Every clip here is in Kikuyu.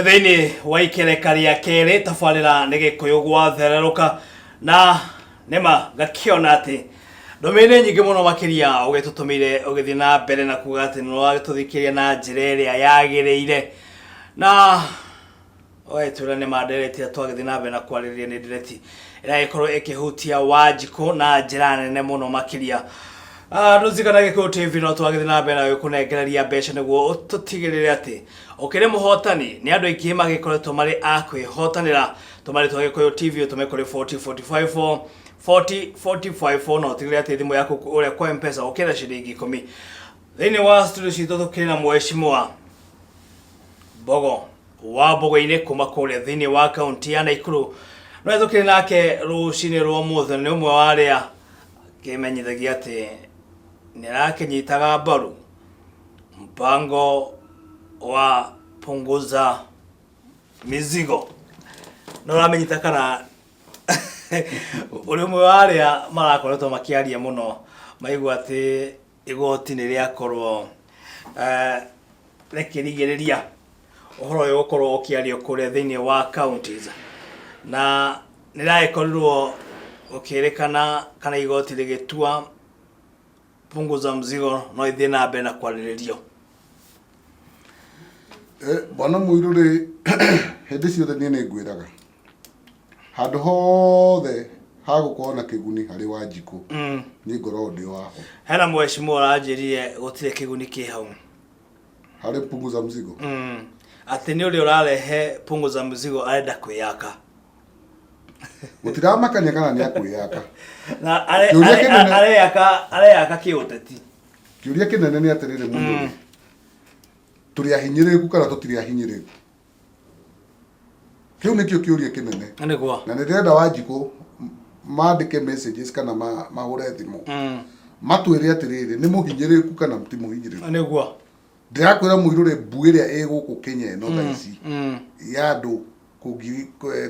Nĩ thĩinĩ wa ikereka rĩa kerĩ tabarĩra nĩ Gĩkũyũ gwathererũka, na nĩma ngakĩona atĩ ndũmĩrĩri nĩ nyingĩ mũno makĩria ũgĩtũtũmĩire ũgĩthiĩ na mbere na kuga atĩ nĩ ũragĩtũthikĩrĩria na njĩra ĩrĩa yagĩrĩire, na ũgagĩtwĩra nĩ ma ndereti ĩrĩa twagĩthiĩ na mbere na kwarĩrĩria nĩ ndereti ĩragĩkorwo ĩkĩhutia Wanjikũ na njĩra nene mũno makĩria. Ndũririkana Gĩkũyũ TV no twagĩthiĩ na mbere na gũkũnengereria mbeca nĩguo ũtũtigĩrĩre atĩ ũkĩrĩ mũhotani. Nĩ andũ aingĩ magĩkoretwo marĩ a kwĩhotanĩra. Tũma rĩtwa Gĩkũyũ TV ũtũme kũrĩ 40454, 40454, na ũtigĩrĩre atĩ thimũ yaku ũrĩa kwa M-Pesa ũkĩra ciringi 10. Thĩinĩ wa studio citũ tũkĩrĩ na mheshimiwa Mbogo wa Mbogo-inĩ kuma kũrĩa thĩinĩ wa kaunti ya Naikuru. No tũkĩrĩ nake rũcinĩ rwa ũmũthĩ, nĩ ũmwe wa arĩa kĩmenyithagia atĩ nĩ arakĩnyitaga mbaru mpango wa punguza mizigo. No ũramenyita kana ũrĩ ũmwe wa arĩa marakoretwo makĩaria mũno maigua atĩ igoti nĩ rĩakorwo rĩkĩrigĩrĩria ũhoro ũyũ gũkorwo ũkĩario kũrĩa thĩinĩ wa counties, na nĩ rĩragĩkorirwo gũkĩrĩkana kana igoti rĩgĩtua punguza mzigo no ithiĩ na mbere na kwarĩrĩrio. Bwana Mũirũ rĩ, hĩndĩ ciothe niĩ nĩ ngwĩraga handũ hothe hagũkorwo na kĩguni harĩ Wanjikũ, niĩ ngoragwo ndĩ waho. Hena mheshimiwa ũranjĩrire gũtirĩ kĩguni kĩ hau harĩ punguza mzigo. Atĩ nĩ ũrĩa ũrarehe punguza mzigo arenda kwĩyaka. Gũtiramakania kana nĩ akwĩyaka. Na Kĩũria kĩnene- areyaka kĩũteti. Kĩũria kĩnene nĩ atĩrĩrĩ, mũndũ rĩ, tũrĩ ahinyĩrĩrĩku kana tũtirĩ ahinyĩrĩrĩku? Kĩu nĩkĩo kĩũria kĩnene. Nĩguo. Na nĩ ndĩrenda Wanjikũ mandĩke messages kana mahũre thimũ, matwĩre atĩrĩrĩ, nĩ mũhinyĩrĩrĩku kana ti mũhinyĩrĩrĩku? Ndĩrakwĩra mũirũrĩ, mbu ĩrĩa ĩ gũkũ Kenya ĩno thaa ici ya andũ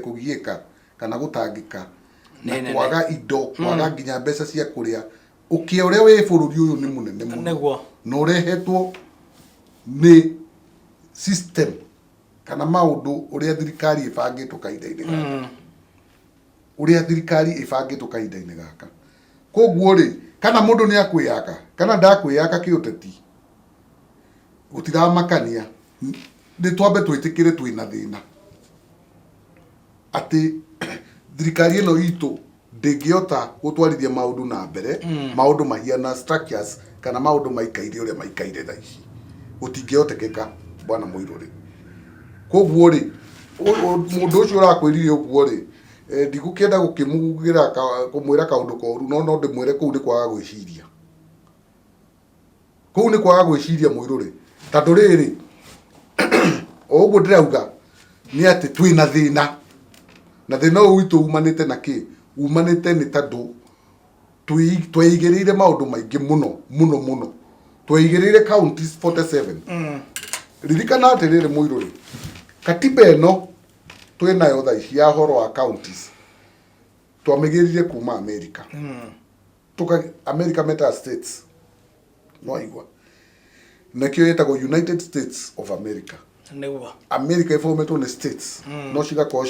kũgiĩka kana gũtangĩka na Nĩ nene. kwaga indo, kwaga nginya mbeca cia kũrĩa, ũkĩa ũrĩa wĩ bũrũri ũyũ nĩ mũnene mũno na ũrehetwo nĩ system kana maũndũ ũrĩa thirikari ĩbangĩtwo kahinda-inĩ gaka, ũrĩa thirikari ĩbangĩtwo kahinda-inĩ gaka. Koguo rĩ, kana mũndũ nĩ akwĩyaka kana ndakwĩyaka kĩũteti, gũtiramakania. Nĩ twambe twĩtĩkĩre twĩna thĩna, atĩ thirikari ĩno itũ ndĩngĩhota gũtwarithia maũndũ na mbere, maũndũ mahiana structures kana maũndũ maikaire ũrĩa maikaire thaa ici, gũtingĩhotekeka, bwana Mũirũrĩ. Koguo rĩ, mũndũ ũcio ũrakwĩrire ũguo rĩ, ndigũkĩenda gũkĩmugĩra kũmwĩra kaũndũ koru, no no ndĩmwĩre kũu nĩ kwaga gwĩciria, kũu nĩ kwaga gwĩciria, Mũirũrĩ. Tondũ rĩrĩ, o ũguo ndĩrauga nĩ atĩ twĩna thĩna, na thĩna ũyũ witũ umanĩte na kĩ? Umanĩte nĩ tondũ tweigĩrĩire maũndũ maingĩ mũno mũno mũno. Tweigĩrĩire counties 47. Ririkana atĩrĩrĩ, Mũirũrĩ, katiba ĩno twĩnayo thaa ici ya ũhoro wa counties twamĩgĩrire kuma America. Tuka America metaga states, no aigua nakĩo ĩtagwo United States of America. America ĩbometwo nĩ states, no cigakorwo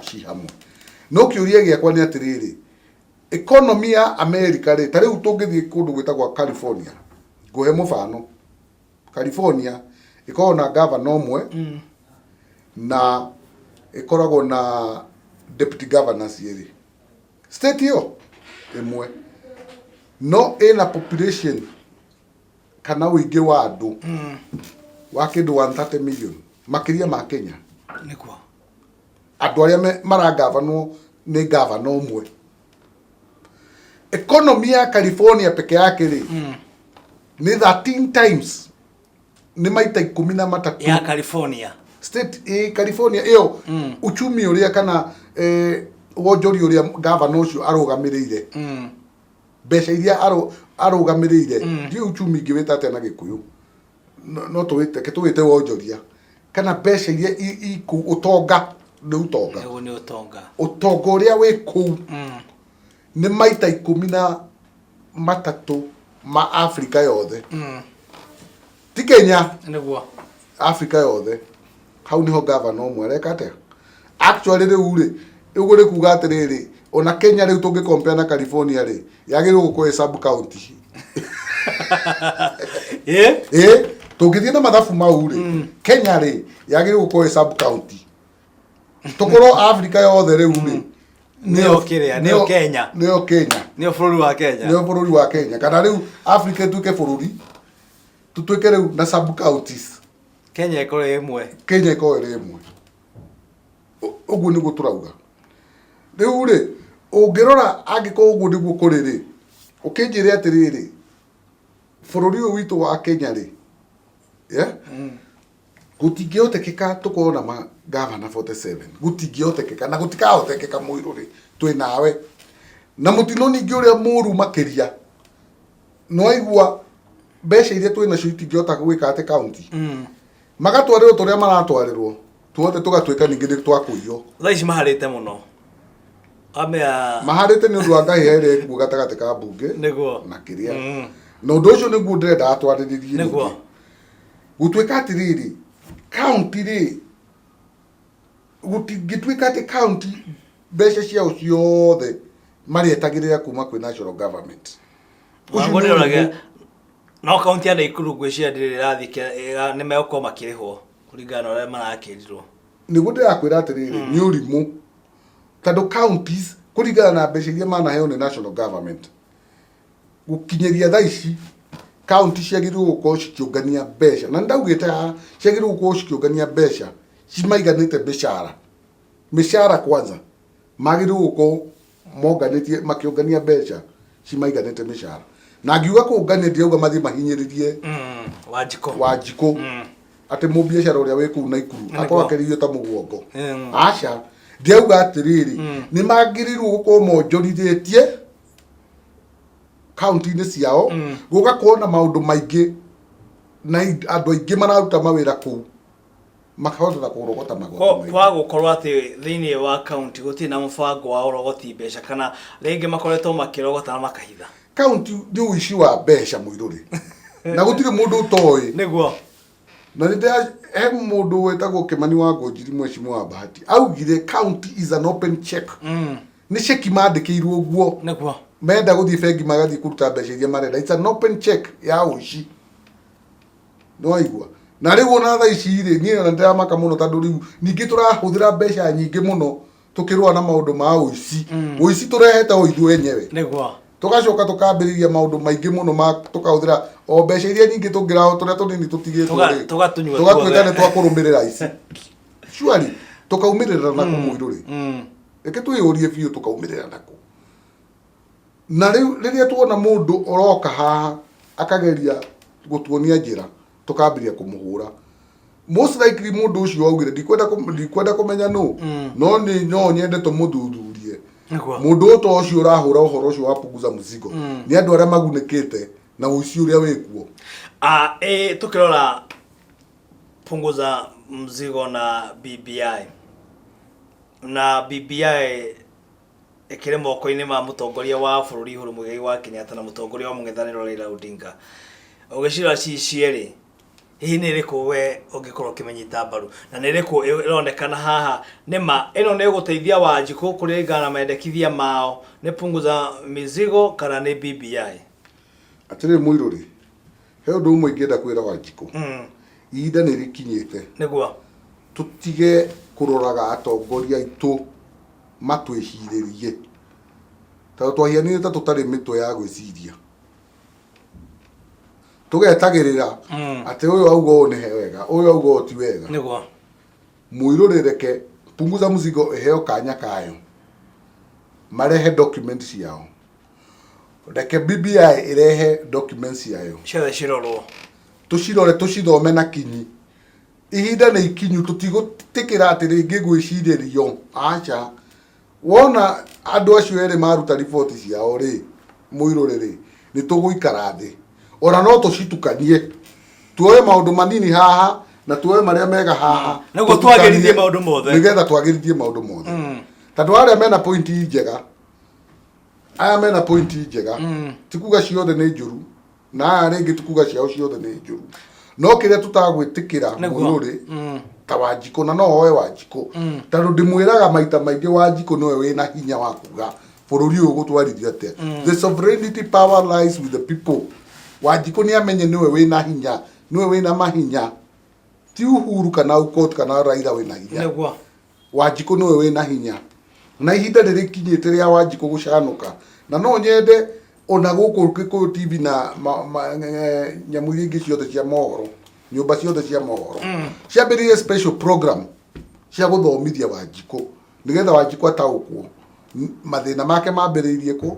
ci hamwe. No kĩũria gĩakwa nĩ atĩrĩrĩ, economy ya America rĩ, ta rĩu tũngĩthiĩ kũndũ gwĩtagwo California, ngũhe mũbano, California ĩkoragwo na governor ũmwe na ĩkoragwo na deputy governors erĩ. State ĩyo ĩmwe no ĩna population kana ũingĩ wa andũ wa kĩndũ 130 million, makĩria ma Kenya. Andũ arĩa maragavanwo nĩ gavana ũmwe. Economy ya California peke yake rĩ, nĩ 13 times, nĩ maita 13 ya California. State ĩ California ĩyo, uchumi ũrĩa kana wonjoria ũrĩa gavana ũcio arũgamĩrĩire, mbeca iria arũgamĩrĩire, ndiũĩ uchumi ingĩwĩta atĩa na Gĩkũyũ, no tũwĩte, ke tũwĩte wonjoria kana mbeca iria i kũu, ũtonga, nĩ ũtonga. Nĩguo, nĩ ũtonga. Ũtonga ũrĩa wĩ kũu nĩ maita 13 ma Afrika yothe, ti Kenya. Afrika yothe. Hau niho gavana ũmwe areka atĩa? Actually rĩu rĩ, ũguo nĩ kuga atĩrĩrĩ, ona Kenya rĩu tũngĩ compare na California rĩ, yagĩrĩirwo gũkorwo ĩ sub county. Ĩ. Ĩ, tũngĩthiĩ na mathabu mau rĩ, Kenya rĩ, yagĩrĩirwo gũkorwo ĩ sub county. Tũkorwo Africa yothe rĩu rĩ, Nĩyo kĩrĩa, nĩyo Kenya. Nĩyo Kenya. Nĩyo bũrũri wa Kenya. Nĩyo bũrũri wa Kenya. Kana rĩu Africa ĩtuĩke bũrũri, tũtuĩke rĩu na sub counties. Kenya ĩkorwo ĩ ĩmwe. Kenya ĩkorwo ĩrĩ ĩmwe. Ũguo nĩguo tũrauga. Rĩu rĩ, ũngĩrora angĩkorwo ũguo nĩguo kũrĩ rĩ, ũkĩnjĩre atĩrĩrĩ, bũrũri ũyũ witũ wa Kenya rĩ, yeah? Gũtingĩhotekeka tũkorwo na magavana 47. Gũtingĩhotekeka na gũtikahotekeka mũirũ rĩ, twĩ nawe. Na mũtino ningĩ ũrĩa mũru makĩria, nĩwaigua mbeca iria twĩ nacio itingĩhota gwĩka atĩ kaunti. Magatwarĩrwo tũrĩa maratwarĩrwo, tuothe tũgatuĩka ningĩ nĩ twa kũiywo. Thaa ici maharĩte mũno. Amea Maharĩte nĩ ũndũ wa ngahĩha ĩrĩa ĩkuo gatagatĩ ka mbunge Nĩguo. na kĩrĩa. Na ũndũ ũcio nĩguo ndĩrenda twarĩrĩrie. Nĩguo. Gũtuĩka atĩrĩrĩ, kaunti rĩ, gũtingĩtuĩka atĩ kaunti mbeca ciao ciothe marĩetagĩrĩra kuma kwĩ national government. Ũcio Wangu nĩ ndĩroraga ũrimũ. no kaunti ya Naikuru ngwĩciria ndĩrĩ ĩrathiĩ nĩ megũkorwo makĩrĩhwo kũringana na ũrĩa marakĩrirwo. Nĩguo ndĩrakwĩra atĩrĩrĩ, nĩ ũrimũ tondũ counties kũringana na mbeca iria manaheo nĩ national government gũkinyĩria thaa ici county ciagĩrĩirwo gũkorwo cikĩũngania mbeca, na nĩndaugĩte haha ciagĩrĩirwo gũkorwo cikĩũngania mbeca cimaiganĩte mĩcara. Mĩcara kwanza magĩrĩirwo gũkorwo monganĩtie makĩũngania mbeca cimaiganĩte mĩcara, na ngiuga kũngania ndirauga mathiĩ mahinyĩrĩrie Wanjikũ. Wanjikũ atĩ mũbiacara ũrĩa wĩ kũu Naikuru akorwo akĩrĩithio ta mũguongo. Aca, ndirauga atĩrĩrĩ, nĩ magĩrĩirwo gũkorwo monjorithĩtie kaunti-inĩ ciao, gũgakorwo na maũndũ maingĩ na andũ aingĩ mararuta mawĩra kũu makahota kũrogota magoti maingĩ. Kwa gũkorwo atĩ thĩinĩ wa kaunti gũtirĩ na mũbango wa ũrogoti mbeca, kana rĩngĩ makoretwo makĩrogota na makahitha. Kaunti nĩ ũici wa mbeca mũirũrĩ, na gũtirĩ mũndũ ũtoĩ. Nĩguo. Na nĩ ndĩra he mũndũ wetagwo Kimani wa Ngũnjiri, mheshimiwa wa Bahati, augire county is an open check. Nĩ ceki mandĩkĩirwo ũguo. Nĩguo. Menda gũthiĩ bengi magathiĩ kũruta mbeca iria marenda. It's an open check ya ũici. Nĩwaigua? Na rĩu ona thaa ici rĩ, niĩ ona ndĩramaka mũno tondũ rĩu ningĩ tũrahũthĩra mbeca nyingĩ mũno tũkĩrũa na maũndũ ma ũici. Ũici tũrehete o ithuĩ enyewe. Nĩguo. Tũgacoka tũkambĩrĩria maũndũ maingĩ mũno ma tũkahũthĩra o mbeca iria nyingĩ tũngĩra tũrĩa tũnini tũtigĩtwo rĩ. Tũgatũnyua Tũgatuĩka tuothe. nĩ twakũrũmĩrĩra ici. Surely tũkaumĩrĩra nakũ mũirũ rĩ? Reke twĩyũrie biũ tũkaumĩrĩra nakũ. Na rĩu rĩrĩa tuona mũndũ ũroka haha akageria gũtuonia njĩra, tũkambĩrĩria kũmũhũra. Most likely mũndũ ũcio waugire ndikwenda kũmenya nũ, no nĩ no nyende tũmũthuthurie. Nĩguo. Mũndũ ũyũ to ũcio ũrahũra ũhoro ũcio wa punguza mzigo nĩ andũ arĩa magunĩkĩte na ũici ũrĩa wĩkuo. Tukĩrora punguza mzigo na BBI, na BBI ĩkĩrĩ moko-inĩ ma mũtongoria wa bũrũri Uhuru Muigai wa Kenyatta na mũtongoria wa mũng'ethanĩro Raila Odinga. Ũgĩcirora ci cierĩ, hihi nĩ ĩrĩkũ we ũngĩkorwo ũkĩmĩnyita mbaru, na nĩ ĩrĩkũ ĩronekana haha nĩma ĩno nĩ ĩgũteithia Wanjikũ kũringana na mendekithia mao, nĩ punguza mizigo kana nĩ BBI? Atĩrĩrĩ mũirũrĩ, he ũndũ ũmwe ingĩenda kwĩra Wanjikũ. Ihinda nĩ rĩkinyĩte. Nĩguo. Tũtige kũroraga atongoria aitũ matwĩcirĩrie, tondũ twahianire ta tũtarĩ mĩtwe ya gwĩciria, tũgetagĩrĩra atĩ ũyũ auga ũũ nĩ wega, ũyũ auga ũũ ti wega. Nĩguo. Mũirũrĩ, reke punguza mzigo ĩheo kanya kayo, marehe document ciao, reke BBI ĩrehe document ciayo, ciothe cirorwo, tũcirore, tũcithome na kinyi. Ihinda nĩ ikinyu, tũtigũtĩkĩra atĩ rĩngĩ gwĩcirĩrio, aca. Wona andũ acio erĩ maruta riboti ciao rĩ, mũirũrĩ rĩ, nĩ tũgũikara thĩ, ona no tũcitukanie, tuoe maũndũ manini haha na tuoe marĩa mega haha, Nĩguo tũtukanie, twagĩrithie maũndũ mothe. Nĩgetha twagĩrithie maũndũ mothe, tondũ arĩa mena pointi njega, aya mena pointi njega, ti kuga ciothe nĩ njũru, na aya rĩngĩ ti kuga ciao ciothe nĩ njũru, no kĩrĩa tũtagwĩtĩkĩra Nĩguo. mũirũrĩ. Ta Wanjikũ, na no oe Wanjikũ, tondũ ndĩmwĩraga maita maingĩ, Wanjikũ nĩwe wĩna hinya wa kuga bũrũri ũyũ ũgũtwarithio atĩa. The sovereignty power lies with the people. Wanjikũ nĩ amenye nĩwe wĩna hinya, nĩwe wĩna mahinya, ti Uhuru kana Aukot kana Raila wĩna hinya. Wanjikũ nĩwe wĩna hinya, na ihinda nĩrĩkinyĩte rĩa Wanjikũ gũcanũka. Na no nyende ona gũkũ Gĩkũyũ TV na nyamũ iria ingĩ ciothe cia mohoro, nyũmba ciothe cia mohoro, ciambĩrĩrie special program cia gũthomithia Wanjikũ, nĩgetha Wanjikũ ataũkwo mathĩna make mambĩrĩirie kũ,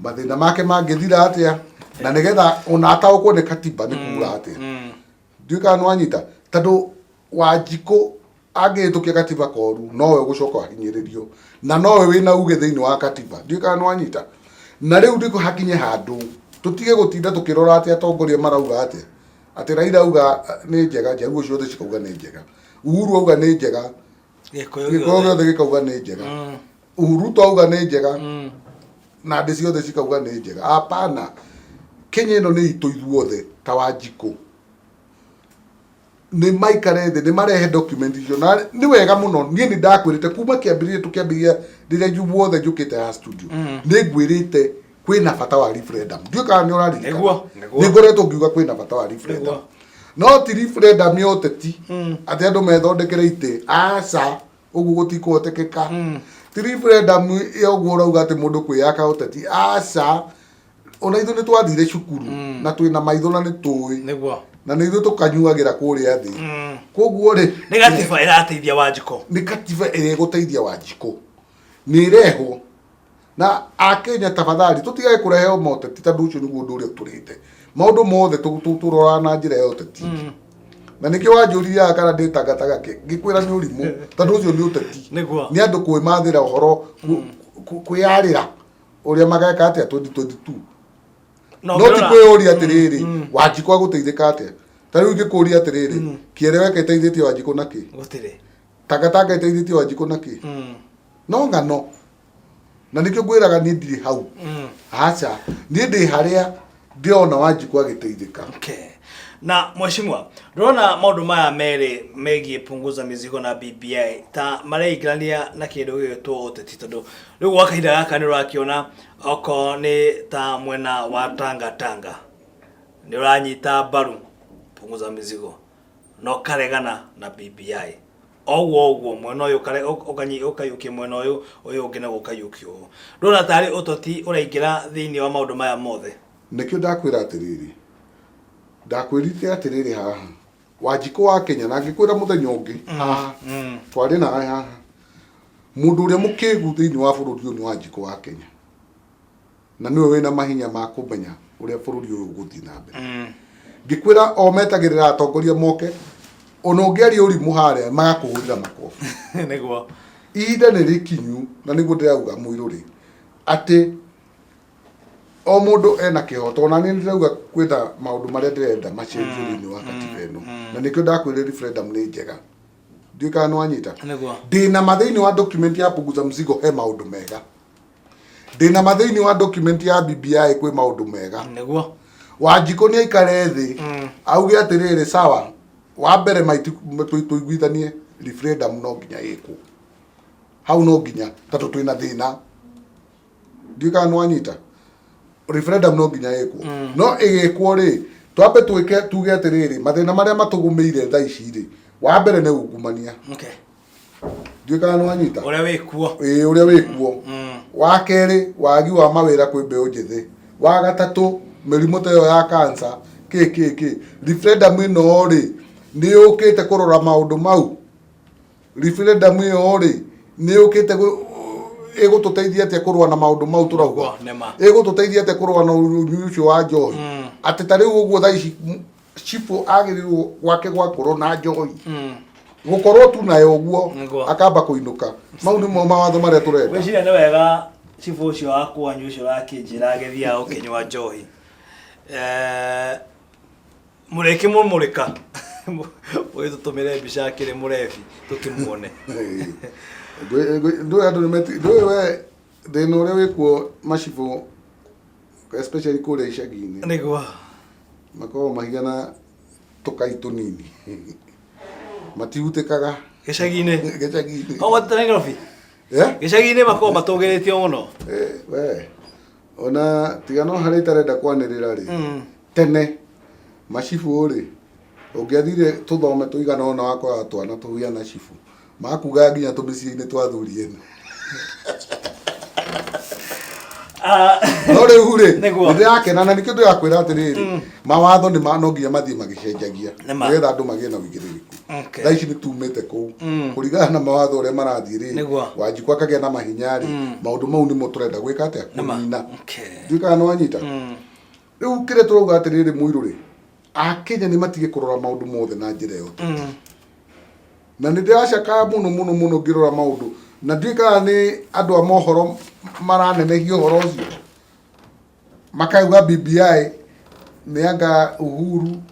mathĩna make mangĩthira atĩa, na nĩgetha ona ataũkwo nĩ katiba nĩ kuga atĩa. Ndiũĩ kana nĩwanyita, tondũ Wanjikũ angĩhĩtũkia katiba koru, nowe ũgũcoka ahinyĩrĩrio, na nowe wĩna uge thĩinĩ wa katiba. Ndiũĩ kana nĩwanyita. Na rĩu ndiko hakinye handũ tũtige gũtinda tũkĩrora atĩ atongoria marauga atĩa, atĩ Raila auga nĩ njega, njaruo ciothe cikauga nĩ njega, Uhuru auga nĩ njega, Gĩkũyũ Gĩkũyũ gĩothe. Gĩothe gĩkauga nĩ njega, Ruto auga nĩ njega, na ndĩ ciothe cikauga nĩ njega. Hapana, Kenya ĩno nĩ itũ ithuothe. Ta Wanjikũ nĩ maikare thĩ, nĩ marehe document icio, na nĩ wega mũno. Niĩ nĩ ndakwĩrĩte kuma kĩambĩrĩria, tũkĩambĩrĩria rĩrĩa guothe njũkĩte ya studio, nĩ ngwĩrĩte kwĩna bata wa referendum. Ndiũĩ kana nĩ ũraririkana. Nĩguo. Nĩ ngoretwo ngiuga kwĩna bata wa referendum, no ti referendum ya ũteti, atĩ andũ methondekere itĩ. Aca, ũguo gũtikũhotekeka. Ti referendum ya ũguo ũrauga atĩ mũndũ kwĩyaka ũteti. Aca, ona ithuĩ nĩ twathire cukuru na twĩna maitho na nĩ tũĩ, na nĩ ithuĩ tũkanyuagĩra kũrĩa thĩ. Koguo rĩ, Nĩ gatiba ĩrateithia Wanjikũ. Nĩ katiba ĩrĩa ĩgũteithia Wanjikũ nĩ ĩrehwo. Na Akenya, tafadhali, tũtigage kũrehe moteti, tondũ ũcio nĩguo ũndũ ũrĩa ũtũrĩte. Maũndũ mothe tũroraga na njĩra ya ũteti, na nĩkĩo wanjũririe haha kana ndĩtangataga kĩ, ngĩkwĩra nĩ ũrimũ, tondũ ũcio nĩ ũteti. Nĩ andũ kwĩmathĩra ũhoro, kwĩyarĩra ũrĩa mageka atĩa 2022. Na No ti kwĩyũria atĩrĩrĩ, Wanjikũ agũteithĩka atĩa? Ta rĩu ingĩkũria atĩrĩrĩ, kĩereweka ĩteithĩtie Wanjikũ na kĩ? Gũtirĩ. Tangatanga ĩteithĩtie Wanjikũ na kĩ? No ng'ano. Na nĩkĩo ngwĩraga niĩ ndirĩ hau. Aca, niĩ ndĩ harĩa ndĩrona Wanjikũ agĩteithĩka. Okay. Na mheshimiwa, ndĩrona maũndũ maya merĩ megiĩ punguza mizigo na BBI ta mareingĩrania na kĩndũ gĩgwĩtwo ũteti, tondũ rĩu gwa kahinda gaka nĩ ũrakĩona okorwo nĩ ta mwena wa Tanga Tanga nĩ ũranyita mbaru punguza mizigo na ũkaregana na BBI, oguo ũguo mwena ũyũ ũkaiyũkia mwena ũyũ, ũyũ ũngĩ naguo ũkaiyũkia ũũ. Ndũrona tarĩ ũteti ũraingĩra thĩinĩ wa maũndũ maya mothe? Nĩkĩo ndakwĩra atĩrĩrĩ, ndakwĩrite atĩrĩrĩ haha, Wanjikũ wa Kenya, na ngĩkwĩra mũthenya ũngĩ haha twarĩ nawe haha, mũndũ ũrĩa mũkĩgu thĩinĩ wa bũrũri ũyũ nĩ Wanjikũ wa Kenya, na nĩwe wĩna mahinya ma kũmenya ũrĩa bũrũri ũyũ ũgũthiĩ na mbere. Ngĩkwĩra o metagĩrĩra atongoria moke, ona ũngĩaria ũrimũ harĩa, magakũhũrĩra makobi. Ihinda nĩ rĩkinyu, na nĩguo ndĩrauga mũirũrĩ, atĩ o mũndũ ena kĩhoto. Ona niĩ ndĩrauga kwĩna maũndũ marĩa ndĩrenda macenjio thĩinĩ wa katiba ĩno, na nĩkĩo ndakwĩrire referendum nĩ njega. Ndiũĩ kana nĩwanyita. Ndĩna ma thĩinĩ wa document ya punguza mzigo he maũndũ mega. Ndĩna ma thĩinĩ wa document ya BBI kwĩ maũndũ mega. Wanjikũ nĩ aikare thĩ, auge atĩrĩrĩ, sawa, wa mbere maiti tũiguithanie referendum no nginya ĩkwo hau, no nginya, tondũ twĩna thĩna. Ndiũĩ kana nĩwanyita. Referendum no nginya ĩkwo, no ĩgĩkwo rĩ, twambe twĩke tuge atĩrĩrĩ, mathĩna marĩa matũgũmĩire thaa ici rĩ, wa mbere nĩ ungumania. Ndiũĩ kana nĩwanyita. Ũrĩa wĩkuo. Ĩĩ, ũrĩa wĩkuo. Wa kerĩ, wagi wa mawĩra kwĩ mbeũ njĩthĩ. Wa gatatũ, mĩrimũ ta ĩyo ya cancer, kĩ kĩ kĩ. Referendum ĩno rĩ, nĩ yũkĩte kũrora maũndũ mau? Referendum ĩyo rĩ, nĩ yũkĩte ĩgũtũteithia atĩa kũrũa na maũndũ mau tũrauga? Nĩguo, nĩma. Ĩgũtũteithia atĩa kũrũa na ũnyui ũcio wa njohi, atĩ ta rĩu ũguo thaa ici cibũ agĩrĩirwo gwake gwakorwo na njohi, gũkorwo tu nayo ũguo, akamba kũinũka? Mau nĩmo mawatho marĩa tũrenda. Ngwĩciria nĩ wega cibũ ũcio wa kwanyu ũcio ũrakĩnjĩra agĩthiaga ũkĩnyua njohi. Mũrĩkĩmũmũrĩka mũgĩtũtũmĩre mbica akĩrĩ mũrebi tũkĩmuone. Ndũĩ andũ nĩmeti, ndũĩ we thĩna ũrĩa wĩkuo macibũ, especially kũrĩa icagi-inĩ, makoragwo mahiana tũkai tũnini. Matihutĩkaga. Gĩcagi-inĩ. Gĩcagi-inĩ. Koguo ta Nairobi. Eh? Gĩcagi-inĩ makoragwo matũgĩrĩtio mũno. Eh, we ona tiga no harĩa itarenda kwanĩrĩra rĩ, tene macibũ rĩ, ũngĩathire tũthome tũigana ũna wakoraga twana tũhuana cibũ makugaga nginya tũmĩciĩ-inĩ twa athuri ene. Ah, No rĩu rĩ, Nĩguo. nĩ ndĩrakena na nĩkĩo ndĩrakwĩra atĩrĩrĩ, mawatho nĩ no nginya mathiĩ magĩcenjagia Nĩ ma. nĩgetha andũ magĩe na ũigĩrĩrĩku. Thaa ici nĩ tumĩte kũu kũringana na mawatho ũrĩa marathiĩ rĩ, Wanjikũ akagĩa na mahinya rĩ, maũndũ mau nĩmo tũrenda gwĩka atĩa? Kũnina. Ndiũĩ kana nĩ wanyita. Rĩu kĩrĩa tũrauga atĩrĩrĩ mũirũ rĩ, Akenya nĩ matige kũrora maũndũ mothe na njĩra ĩyo. Na nĩ ndĩracakaya mũno mũno mũno ngĩrora maũndũ, na ndiũĩ kana nĩ andũ a mohoro maranenehia ũhoro ũcio, makauga BBI nĩ anga Uhuru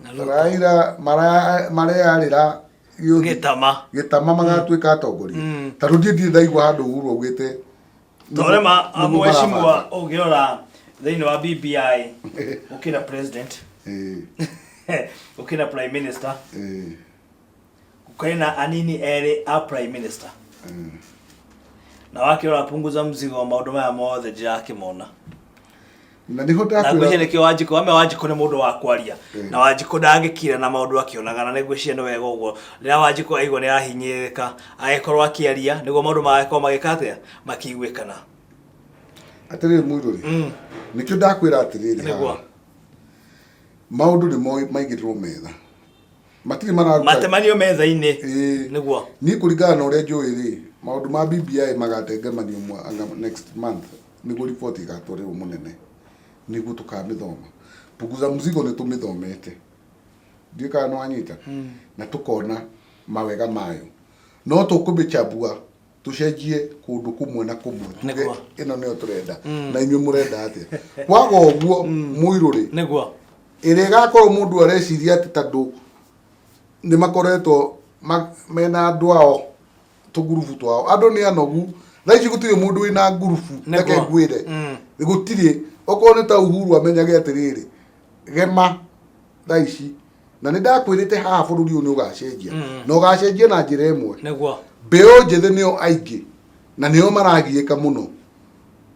Na Ruto. Raila mareyarĩra Gĩtama. Gĩtama magatuĩka atongoria. Tondũ niĩ ndirĩ ndaigua handũ Uhuru augĩte Tore ma nĩguo mheshimiwa marabanga. ũngĩrora thĩinĩ wa BBI ũkĩra president, ũkĩra prime minister, kwĩna anini erĩ a prime minister, na wakĩrora punguza mzigo, maũndũ maya mothe ndirakĩmona. Na nĩho Na ndakwĩra ngwĩciria nĩkĩo Wanjikũ ame Wanjikũ nĩ mũndũ wa kwaria, na Wanjikũ ndangĩkira na maũndũ akĩonaga, na nĩngwĩciria nĩ wega ũguo rĩrĩa Wanjikũ aigua nĩ ahinyĩrĩrĩka agĩkorwo akĩaria nĩguo maũndũ magĩkorwo magĩka atĩa, makĩiguĩkana. Atĩrĩrĩ mũirũri, nĩkĩo ndakwĩra atĩrĩrĩ, haha maũndũ nĩ maigĩrĩrwo metha, matirĩ mararuta Matemanio metha-inĩ. Nĩguo. Niĩ kũringana na ũrĩa njũĩ rĩ, maũndũ ma BBI magatengemanio next month nĩguo riboti ĩgatwarĩrwo mũnene nĩguo tũkamĩthoma. Punguza mzigo nĩ tũmĩthomete, ndiũĩ kana nĩ wanyita, na tũkona mawega mayo, no tũkũmĩchambua tũcenjie kũndũ kũmwe na kũmwe tuge ĩno nĩyo tũrenda na inyuĩ mũrenda atĩa. Kwaga ũguo mũirũ rĩ, ĩrĩa ĩgakorwo mũndũ areciria atĩ tondũ nĩ makoretwo mena andũ ao tũgurubu twao, andũ nĩ anogu thaa ici, gũtirĩ mũndũ wĩna ngurubu. Reke ngwĩre, gũtirĩ. Okorwo nĩ ta Uhuru amenyage atĩrĩrĩ, gema thaa ici, na nĩ ndakwĩrĩte haha bũrũri ũyũ nĩ ũgacenjia, na ũgacenjia na njĩra ĩmwe. Mbeũ njĩthĩ nĩo aingĩ na nĩo maragiĩka mũno,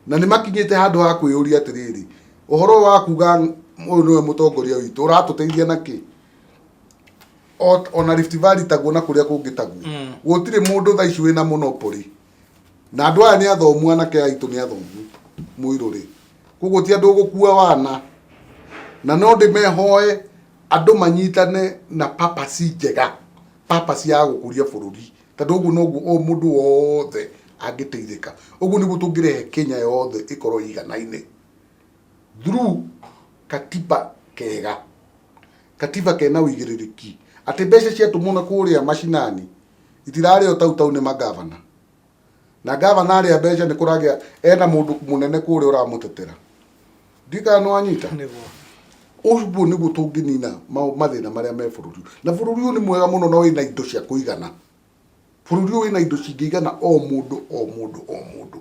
na nĩ makinyĩte handũ ha kwĩyũria atĩrĩrĩ, ũhoro ũyũ wa kuga ũyũ nĩwe mũtongoria witũ ũratũteithia na kĩ? Ona Rift Valley taguo na kũrĩa kũngĩ taguo, gũtirĩ mũndũ thaa ici wĩna monopoly, na andũ aya nĩ athomu, anake aitũ nĩ athomu mũirũ rĩ, koguo ti andũ gũkua wana, na no ndĩmehoe andũ manyitane na purpose njega, purpose ya gũkũria bũrũri, tondũ ũguo noguo o mũndũ wothe angĩteithĩka. Ũguo nĩguo tũngĩrehe Kenya yothe ĩkorwo ĩiganaine through katiba kega, katiba kena ũigĩrĩrĩki atĩ mbeca ciatũmwo na kũrĩa macinani itirarĩo tau tau nĩ magavana, na gavana arĩa mbeca nĩ kũragĩa ena mũndũ mũnene kũrĩa ũramũtetera. Ndiũĩ kana nĩ wanyita. Ũguo nĩguo tũngĩnina mathĩna marĩa me bũrũri, na bũrũri ũyũ nĩ mwega mũno na wĩna indo cia kũigana. Bũrũri ũyũ wĩna indo cingĩigana o mũndũ o mũndũ o mũndũ.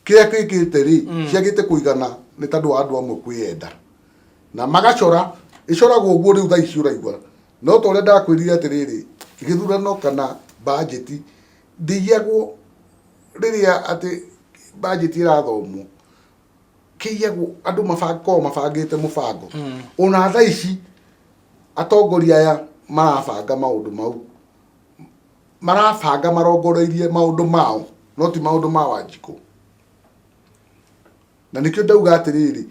Kĩrĩa kĩkĩte rĩ, ciagĩte kũigana nĩ tondũ wa andũ amwe kwĩyenda na magacora ĩcoragwo ũguo. Rĩu thaa ici ũraigua no ta ũrĩa ndakwĩrire atĩrĩrĩ, gĩthurano kana bajeti ndĩiyagwo. Rĩrĩa atĩ bajeti ĩrathomwo kĩiyagwo, andũ makoragwo mabangĩte mũbango. Ona thaa ici atongoria aya marabanga maũndũ mau, marabanga marongoreirie maũndũ mao, no ti maũndũ ma Wanjikũ. Na nĩkĩo ndauga atĩrĩrĩ,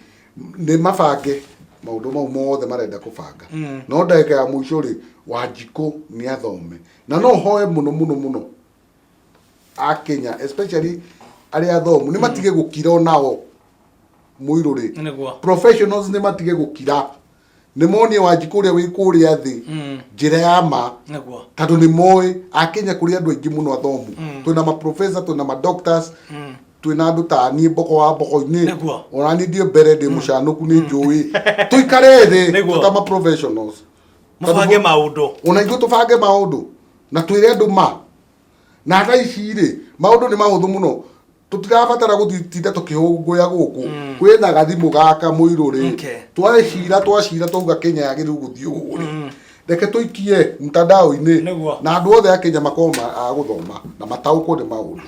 nĩ mabange maũndũ mau mothe marenda kũbanga, no ndagĩka ya mũico rĩ, Wanjikũ nĩ athome. Na no hoe mũno mũno mũno Akenya, especially arĩa athomu, nĩ matige gũkira onao mũirũ rĩ. Professionals nĩ matige gũkira, nĩ monie Wanjikũ ũrĩa wĩ kũrĩa thĩ njĩra ya ma, tondũ nĩ moĩ Akenya kũrĩ andũ aingĩ mũno athomu. Twĩna maprofessor, twĩna madoctors, twĩna andũ ta niĩ mboko wa mboko-inĩ. Ona niĩ ndiĩ mbere ndĩ mũcanũku, nĩ njũĩ tũikare thĩ ta ma professionals. Mũbange maũndũ. Ona ithuĩ tũbange maũndũ na twĩre andũ ma. Na thaa ici rĩ, maũndũ nĩ mahũthũ mũno, tũtirabatara gũtinda tũkĩhũngũya gũkũ. Kwĩna gathimũ gaka mũirũ rĩ, twacira twacira twauga Kenya yagĩrĩirwo gũthiĩ ũũ rĩ. Reke tũikie mtandao-inĩ Nĩguo. na andũ othe a Kenya makorwo a gũthoma na mataũkwo nĩ maũndũ.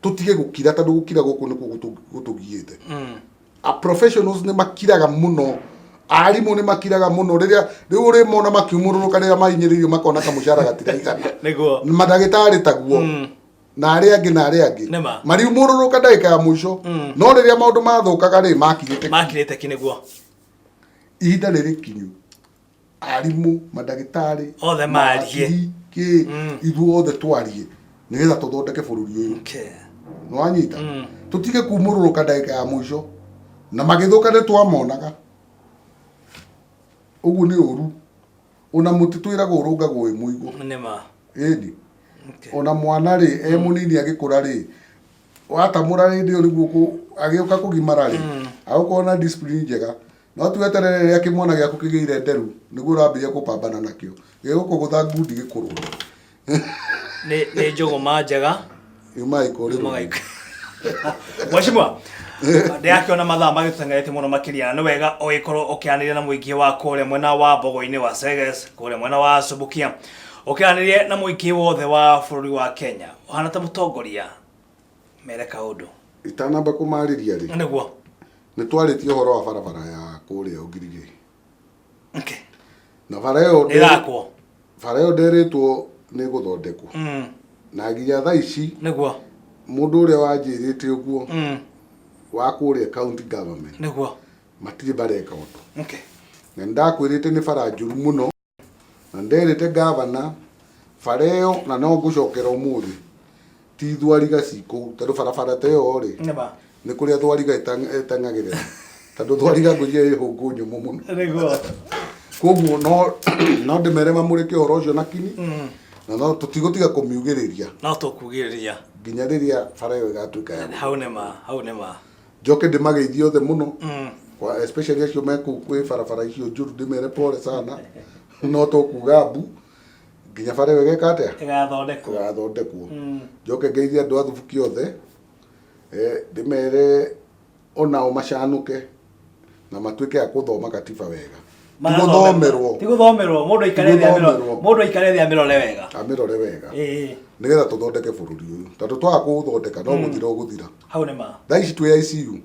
Tũtige gũkira tondũ gũkira gũkũ nĩkuo gũtũgiĩte. A professionals nĩ makiraga mũno, arimũ nĩ makiraga mũno rĩrĩa rĩu ũrĩmona makiumũrũrũka rĩrĩa mahinyĩrĩirio makona kamũcara gatiraigana. Mandagĩtarĩ taguo na arĩa angĩ na arĩa angĩ Nĩma. Mariumũrũrũka ndagĩka ya mũico, no rĩrĩa maũndũ mathũkaga rĩ, makirĩte. Makirĩte ki, nĩguo. Ihinda rĩrĩ kinyu, arimũ, mandagĩtarĩ, Othe marie. Mawakiri, kĩ, ithuothe twarie nĩgetha tũthondeke bũrũri ũyũ. Nĩwanyita? Tũtige kumũrũrũka ndagĩka ya mũico na magĩthũka nĩ twamonaga. Ũguo nĩ ũru. Ona mũtĩ twĩragwo ũrũngagwo wĩ mũigũ. Nĩma. Ĩni. Ona mwana rĩ, e mũnini agĩkũra rĩ, watamũra rĩndĩ ĩyo nĩguo agĩũka kũgimara rĩ, agũkorwo na discipline njega. No ti weterere rĩrĩa kĩmwana gĩaku kĩgĩire nderu nĩguo ũrambĩrĩria kũpambana nakĩo. Gĩgũkũgũtha ngundi gĩkũrũre. Nĩ njũgũma njega. Yumaga ikũrĩro. Yumaga Mheshimiwa, ndĩrakĩona mathaa magĩtũteng'erete mũno makĩria, na nĩ wega ũgĩkorwo ũkĩaranĩria na mũingĩ wa kũrĩa mwena wa Mbogo-inĩ wa Seges, kũrĩa mwena wa Subukia, ũkĩaranĩrie na mũingĩ wothe wa bũrũri wa Kenya ũhana ta mũtongoria, mere kaũndũ. Itanamba kũmarĩria rĩ, nĩ twarĩtie ũhoro wa barabara ya kũrĩa Ũngirigĩ. Na bara ĩyo Nĩ ĩrakwo. Bara ĩyo nderĩtwo nĩ ĩgũthondekwo. Na nginya thaa ici mũndũ ũrĩa wanjĩrĩte ũguo wa kũrĩa county government matirĩ bareka ũndũ. Na nĩ ndakwĩrĩte nĩ bara njũru mũno, na nderĩte gavana bara ĩyo, na no ngũcokera ũmũthĩ, ti thwariga ci kũu, tondũ barabara ta ĩyo rĩ, nĩ kũrĩa thwariga ĩteng'agĩrĩra, tondũ thwariga ngwĩciria ĩ hũngũ nyũmũ mũno. Koguo no ndĩmere mamũrĩke ũhoro ũcio na kinyi, na no tũtigũtiga kũmiugĩrĩria. No tũkugĩrĩria. Nginya rĩrĩa bara ĩyo ĩgatuĩka ya Hau nĩma, hau nĩma. Njoke ndĩmageithie othe mũno, kwa especially acio me kũu kwĩ barabara icio njũru, ndĩmere pole sana, no tũkuga mbu nginya bara ĩyo ĩgeka atĩa? Ĩgathondekwo. Ĩgathondekwo. Njoke ngeithie andũ a Thubuki othe, ndĩmere onao macanũke na matuĩke a gũthoma katiba wega. Ti gũthomerwo. Ti gũthomerwo, mũndũ aikare thĩ amĩrore. Mũndũ aikare thĩ amĩrore wega. Amĩrore wega. Nĩgetha tũthondeke bũrũri ũyũ, tondũ twaga kũũthondeka no gũthira ũgũthira. Hau nĩ ma. Thaa ici twĩ ICU.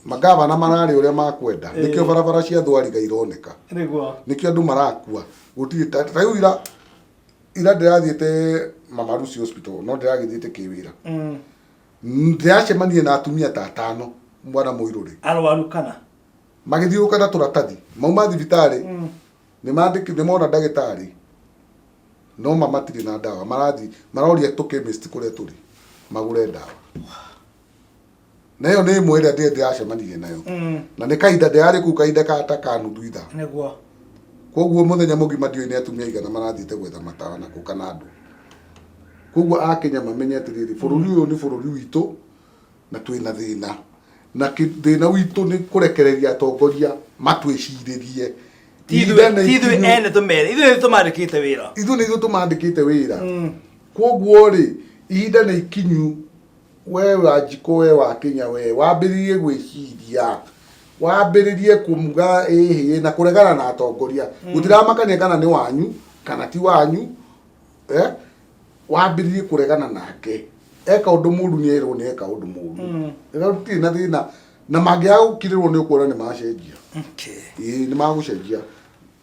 Magavana mararĩ ũrĩa makwenda, nĩkĩo barabara cia thwariga ironeka. Nĩkĩo andũ marakua. Gũtirĩ ta rĩu ira ndĩrathiĩte Mama Lucy Hospital, no ndĩragĩthiĩte kĩwĩra. Ndĩracemania na atumia ta atano, mwana mũirũrĩ. Arwaru kana? Magĩthiũrũrũka na tũratathi mauma thibitarĩ, nĩ mona ndagĩtarĩ, no ma matirĩ na ndawa, marathiĩ maroria tũ chemist kũrĩa tũrĩ magũre ndawa. Na ĩyo nĩ ĩmwe ĩrĩa ndĩracemanirie nayo, na nĩ kahinda ndĩrarĩ kũu kahinda ka ta ka nuthu ithaa. Koguo mũthenya mũgima ndiũĩ nĩ atumia aigana marathiĩte gwetha matawa na kũu kana andũ. Koguo Akenya mamenye atĩrĩrĩ, bũrũri ũyũ nĩ bũrũri witũ na twĩna thĩna, na thĩna witũ nĩ kũrekereria atongoria matwĩcirĩrie. Ti ithuĩ ene tũmere, ithuĩ nĩ tũmandĩkĩte wĩra. Ithuĩ nĩ ithuĩ tũmandĩkĩte wĩra. Koguo rĩ, ihinda nĩ ikinyu, we Wanjikũ, we wa Kenya, we wambĩrĩrie gwĩciria, wambĩrĩrie kũmuga ĩhĩ na kũregana na atongoria. Gũtiramakania kana nĩ wanyu kana ti wanyu, wambĩrĩrie kũregana nake. Eka ũndũ mũru nĩ erwo nĩ eka ũndũ mũru. Rĩu gũtirĩ na thĩna, na mangĩaga gũkirĩrwo nĩ ũkuona nĩ macenjia. Ĩĩ, nĩ magũcenjia.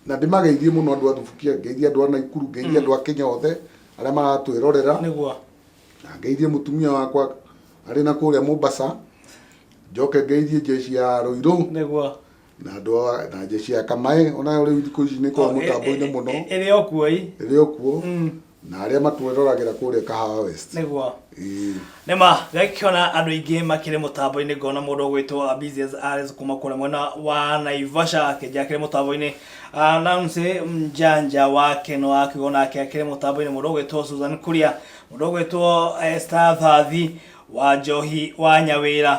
Na ndĩmageithie mũno andũ a Thubukia, ngeithie andũ a Naikuru, ngeithie andũ a Kenya othe arĩa maratwĩrorera. Na ngeithie mũtumia wakwa arĩ na kũrĩa Mombasa. Njoke ngeithie jeshi ya Ruiru. Na andũ a, na jeshi ya Kamae, onayo rĩu thikũ ici nĩ ĩkoragwo mũtambo-inĩ mũno. Ĩrĩ o kuo ĩ. Ĩrĩ o kuo. Na arĩa matwĩroragĩra kũrĩa Kahawa West. Ĩĩ. Nĩma, ngakĩona andũ aingĩ makĩrĩ mũtambo-inĩ, ngona mũndũ ũgwĩtwo Business Alex kuma kũrĩa mwena wa Naivasha akĩnja akĩrĩ mũtambo-inĩ. Nancy Mjanja wa Keno akiuga nake akĩrĩ mũtambo-inĩ, mũndũ ũgwĩtwo Susan Kuria, mũndũ ũgwĩtwo Esther Thathi wa Njohi wa Nyawĩra.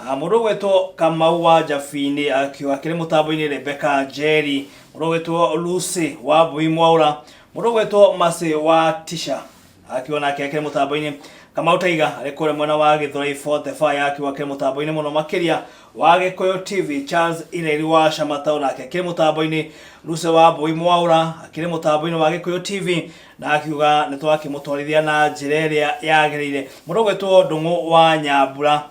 Mũndũ ũgwĩtwo Kamau wa Jabini akiuga akĩrĩ mũtambo-inĩ, Rebecca Njeri, mũndũ ũgwĩtwo Lucy wa Mbui Mwaura, mũndũ ũgwĩtwo Mercy wa Tisha akiuga nake akĩrĩ mũtambo-inĩ. Kamau Taiga arĩ kũrĩa mwena wa Gĩthũrai 45 akiuga akĩrĩ mũtambo-inĩ mũno makĩria wa Gĩkũyũ TV. Charles Ireri wa Camata onake akĩrĩ mũtambo-inĩ. Lucy wa Mbui Mwaũra akĩrĩ mũtambo-inĩ wa Gĩkũyũ TV na akiuga nĩ twakĩmũtwarithia na njĩra ĩrĩa yagĩrĩire. Mũndũ ũgwĩtwo Ndũng'ũ wa Nyambura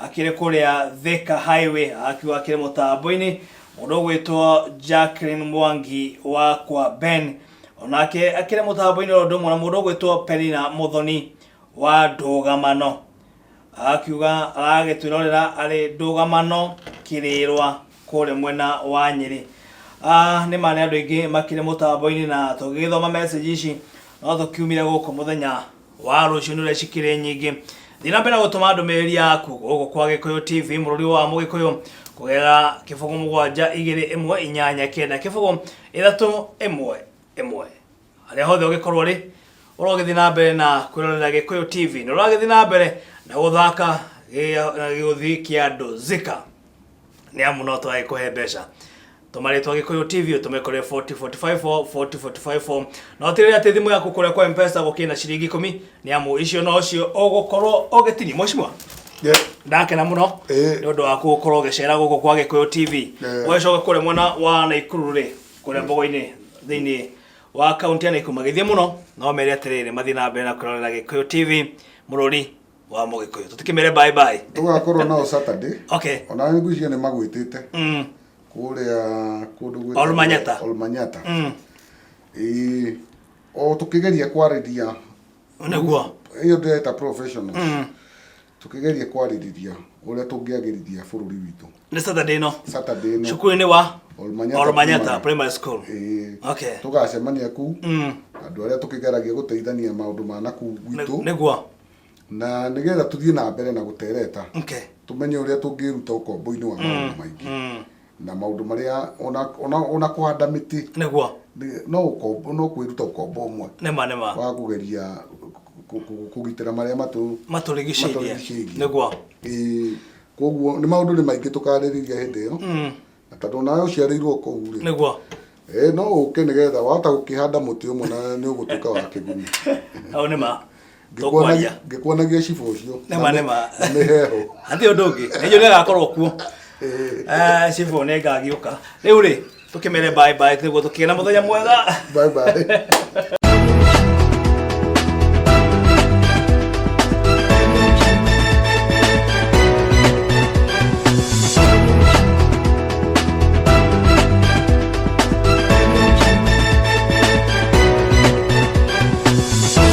akĩrĩ kũrĩa Thika Highway akiuga akĩrĩ mũtambo-inĩ. Mũndũ ũgwĩtwo Jacqueline Mwangi wa kwa Ben onake akĩrĩ mũtambo-inĩ oro ũndũ ũmwe na mũndũ ũgwĩtwo Penina Mũthoni wa Ndũgamano akiuga aragĩtwĩrorera arĩ Ndũgamano Kĩrĩrwa kũrĩa mwena wa Nyĩrĩ. Nĩ ma nĩ andũ aingĩ makĩrĩ mũtambo-inĩ na tũgĩgĩthoma message ici no tũkiumire gũkũ mũthenya wa rũciũ nĩ ũrĩa cikĩrĩ nyingĩ. Thiĩ na mbere na gũtũma ndũmĩrĩri yaku gũkũ kwa Gĩkũyũ TV mũrũri wa Mũgĩkũyũ kũgerera 0 7 2 1 8 9 0 3 1 1. Harĩa hothe ũngĩkorwo rĩ ũrogĩthiĩ na mbere na kwĩrorera Gĩkũyũ TV nĩ ũragĩthiĩ na mbere na gũthaka gĩũthi kĩa Ndũzika nĩ amu no twagĩkũhe mbeca. Tũma rĩtwa Gĩkũyũ TV ũtũme kũrĩ 4045 4045 na ũtigĩrĩre atĩ thimũ yaku kũrĩa kwa M-Pesa gũkĩrĩ na ciringi 10 nĩ amu icio nocio ũgũkorwo ũgĩtinia. Mheshimiwa, ndakena mũno nĩ ũndũ waku gũkorwo ũgĩcera gũkũ kwa Gĩkũyũ TV. Ũgĩcoka kũrĩa mwena wa Naikuru rĩ, kũrĩa Mbogo-inĩ thĩinĩ wa kaunti ya Naikuru magĩthiĩ mũno no mere atĩrĩrĩ mathiĩ na mbere na kwĩrorera Gĩkũyũ TV mũrũri wa Mũgĩkũyũ. Tũtikĩmere bye bye. Tũgakorwo nao Saturday. Ona ngwĩciria nĩ magwĩtĩte kũrĩa kũndũ gwĩtagwo Olmanyata. Olmanyata. Ĩĩ, o tũkĩgeria kwarĩria Nĩguo. Ĩyo ndĩreta professionals. Tũkĩgeria kwarĩrĩria ũrĩa tũngĩagĩrithia bũrũri witũ. Nĩ Saturday ĩno. Saturday ĩno. Cukuru-inĩ wa Olmanyata Olmanyata Primary. Primary School. Ĩĩ. Okay. Tũgacemania kũu. Andũ arĩa tũkĩgeragia gũteithania maũndũ ma nakũu gwitũ. Nĩguo. Na nĩgetha tũthiĩ na mbere na gũtereta. Okay. Tũmenye ũrĩa tũngĩruta ũkombo-inĩ wa maũndũ maingĩ. Na maũndũ marĩa ona kũhanda mĩtĩ. Nĩguo. No ũkombo, no kwĩruta ũkombo ũmwe. Nĩma nĩma. Wa kũgeria kũgitĩra marĩa matũrigicĩirie. Matũrigicĩirie. Nĩguo. Ĩĩ, koguo nĩ maũndũ nĩ maingĩ tũkarĩrĩria hĩndĩ ĩyo. Na tondũ nawe ũciarĩirwo kũu rĩ. Nĩguo. Ĩĩ, no ũke nĩgetha wahota gũkĩhanda mũtĩ ũmwe na nĩ ũgũtuĩka wa kĩguni. Hau nĩma. Tũkwaria. Ngĩkuonagia cibũ ũcio. Nĩma nĩma. Na mĩheho. Hatirĩ ũndũ ũngĩ. Nĩ njũĩ nĩagakorwo kuo. Cibũ nĩ ngagĩũka. Rĩu rĩ, tũkĩmere bye bye nĩguo tũkĩgĩe na mũthenya mwega. Bye bye.